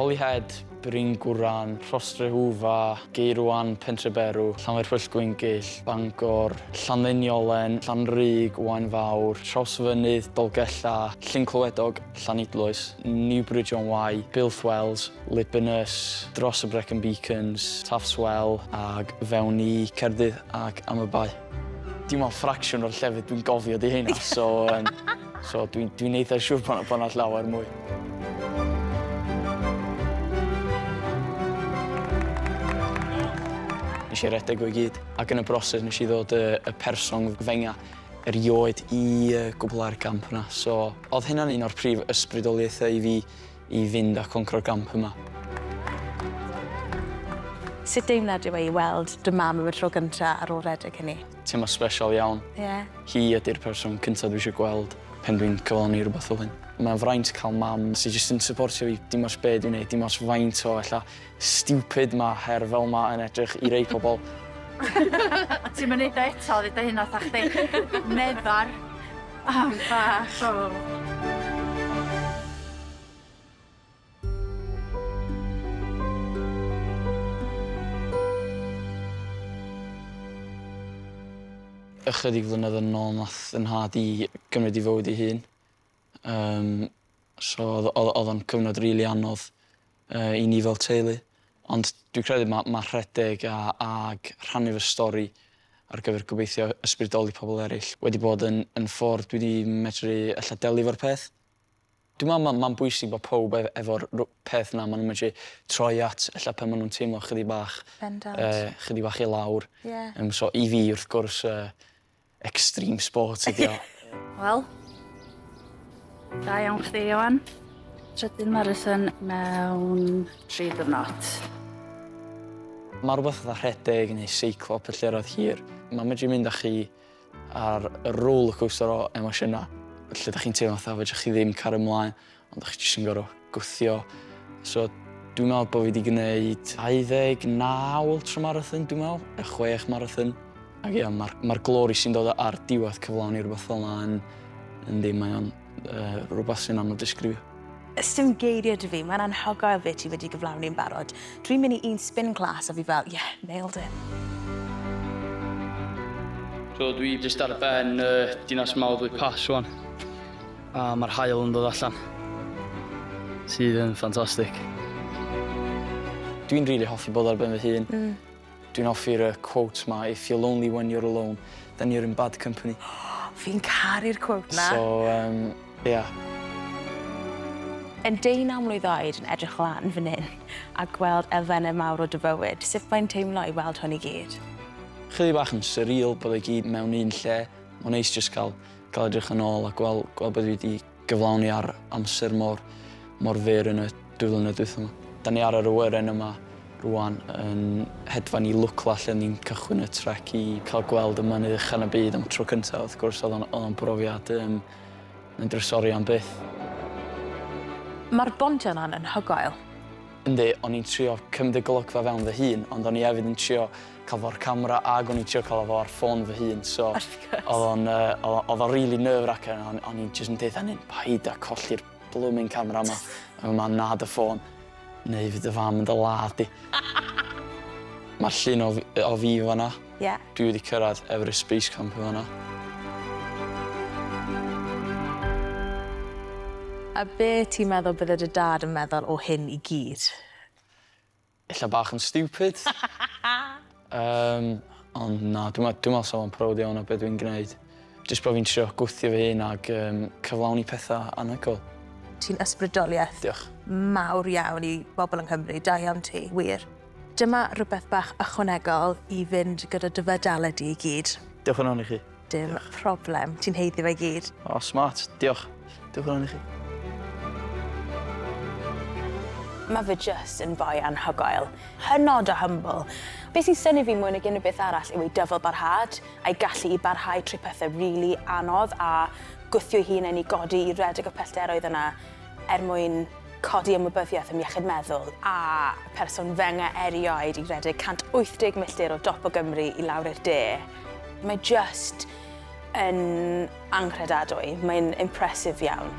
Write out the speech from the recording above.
Holyhead, Bryn Gwran, Rhosdrehwfa, Geirwan, Pentreberw, Llanfairpwllgwyngyll, Bangor, Llanddeiniolen, Llanrug, Waun Fawr, Trawsfynydd, Dolgellau, Llyn Clywedog, Llanidloes, Newbridge on Wye, Builth Wells, Libanus, dros y Brecon Beacons, Taff's Well ag fewn i Caerdydd ac am y Bae. Dim ond ffracsiwn o'r llefydd dwi'n gofio 'di heina so yym so dwi'n dwi'n eitha siŵr bo' 'na bo' 'na llawer mwy. Nes i redeg o i gyd ac yn y broses nes i ddod y y person fenga erioed i yy gwblhau'r gamp yna so o'dd hynna'n un o'r prif ysbrydoliaethau i fi i fynd a concro'r gamp yma. Sut deimlad yw e i weld dy mam am y tro gynta ar ôl redeg hynny? Teimlo sbesial iawn. Ie? Hi ydi'r person cynta dwi eisiau gweld pen dwi'n cyflawni rhywbeth fel hyn. Mae'n fraint cael mam sy jyst yn syportio fi dim ots be dwi'n neud, dim ots faint o ella stupid ma her fel 'ma yn edrych i rei pobl. A ti'm yn neud o eto, dduda hynna wrtha chdi. Never. Am bach o... Ychydig flynyddoedd yn ôl nath 'y nhad i gymryd 'i fywyd ei hun. Yym so o'dd o'dd o'dd o'n cyfnod rili anodd yy i ni fel teulu. Ond dwi credu ma' ma' rhedeg a ag rhannu fy stori ar gyfer gobeithio ysbrydoli pobol eryll wedi bod yn yn ffordd dwi 'di medru ella delio efo'r peth. Dwi me'wl ma' ma'n bwysig bo' powb ef- efo'r rw- peth 'na ma' nw'n medru troi at ella pan ma' nw'n teimlo chydig bach... Bendant. ...yy chydig bach i lawr. Ie. Yym so i fi wrth gwrs yy extreme sport ydi o. Wel, da iawn chdi Ioan. Trydydd marathon mewn 3 diwrnod. Mae rhywbeth fatha rhedeg neu seiclo pellteroedd hir, mae'n medru mynd â chi ar y roller coaster o emosiynau lle dach chi'n teimlo fatha fedrwch chi ddim cario ymlaen, ond dach chi jyst yn gorfod gwthio. So dwi'n meddwl bod fi wedi gwneud 29 ultramarathon, dwi'n meddwl, a 6 marathon. Ac ia, mae'r ma glori sy'n dod ar diwedd cyflawni rhywbeth fel yna yn, yn ddim, mae o'n uh, rhywbeth sy'n anodd disgrifio. Sdim geiriau 'da fi, mae'n anhygoel be ti wedi gyflawni yn barod. Dwi'n mynd i un spin class a fi fel, yeah, nailed it. So dwi jyst ar ben uh, Dinas Mawddwy Pass rwan. A mae'r haul yn dod allan. Sydd yn ffantastig. Dwi'n rili hoffi bod ar ben fy hun. Mm. Dwi'n hoffi'r uh, quote ma, if you're lonely when you're alone, then you're in bad company. Fi'n caru'r quote na. So, um, yeah. Yn deunaw mlwydd oed yn edrych lan fan hyn a gweld elfennau mawr o dy fywyd, sut mae'n teimlo i weld hwn i gyd? Chydig bach yn surreal bod e gyd mewn un lle. Mae'n neis jyst cael Cael edrych yn ôl a gweld, gweld beth dwi wedi gyflawni ar amser mor, mor fyr yn y dwy flynedd dwytha yma. Da ni ar yr awyren yma rwan yn hedfan i Lukla lle ni'n cychwyn y trek i cael gweld y mynydd ucha yn y byd am y tro cyntaf. Wrth gwrs oedd o'n brofiad um, yn drysori am byth. Mae'r bondio yna'n anhygoel. Yndi, o'n i'n trio cymryd y golygfa fewn fy hun, ond o'n i hefyd yn trio cael fo'r camera ag o'n i'n trio cael fo ar ffôn fy hun, so oedd o'n uh, oedd o'n really nerve-wracking, o'n, o'n i'n just yn deud hynny, paid â colli'r blooming camera yma, a ma na dy ffôn, neu fydd dy fam yn dy ladd di. Mae'r llun o, o fi fanna. Yeah. Dwi wedi cyrraedd Everest Base Camp yn fanna. A be ti'n meddwl bydde dy dad yn meddwl o hyn i gyd? Ella bach yn stupid. um, ond na, dwi'n meddwl dwi meddwl sa fo'n proud iawn o beth dwi'n gwneud. Jyst bod fi'n trio gwthio fy hun ag um, cyflawni pethau anhygoel. Ti'n ysbrydoliaeth Diolch. mawr iawn i bobl yng Nghymru. Da iawn ti, wir. Dyma rhywbeth bach ychwanegol i fynd gyda dy fedalau di i gyd. Diolch yn fawr i chi. Dim Diolch. problem. Ti'n haeddu fe i gyd. O, oh, smart. Diolch. Diolch yn fawr i chi. Mae fe jyst yn foi anhygoel. Hynod o humble. Be sy'n synnu fi mwy nag unrhyw beth arall yw ei dyfal barhad a'i gallu i barhau trwy pethau rili anodd a gwthio'i hunain i godi i redeg y pellteroedd yna er mwyn codi ymwybyddiaeth am iechyd meddwl a person fenga erioed i redeg 180 milltir o dop o Gymru i lawr i'r de. Mae jyst yn anghredadwy. Mae'n impressive iawn.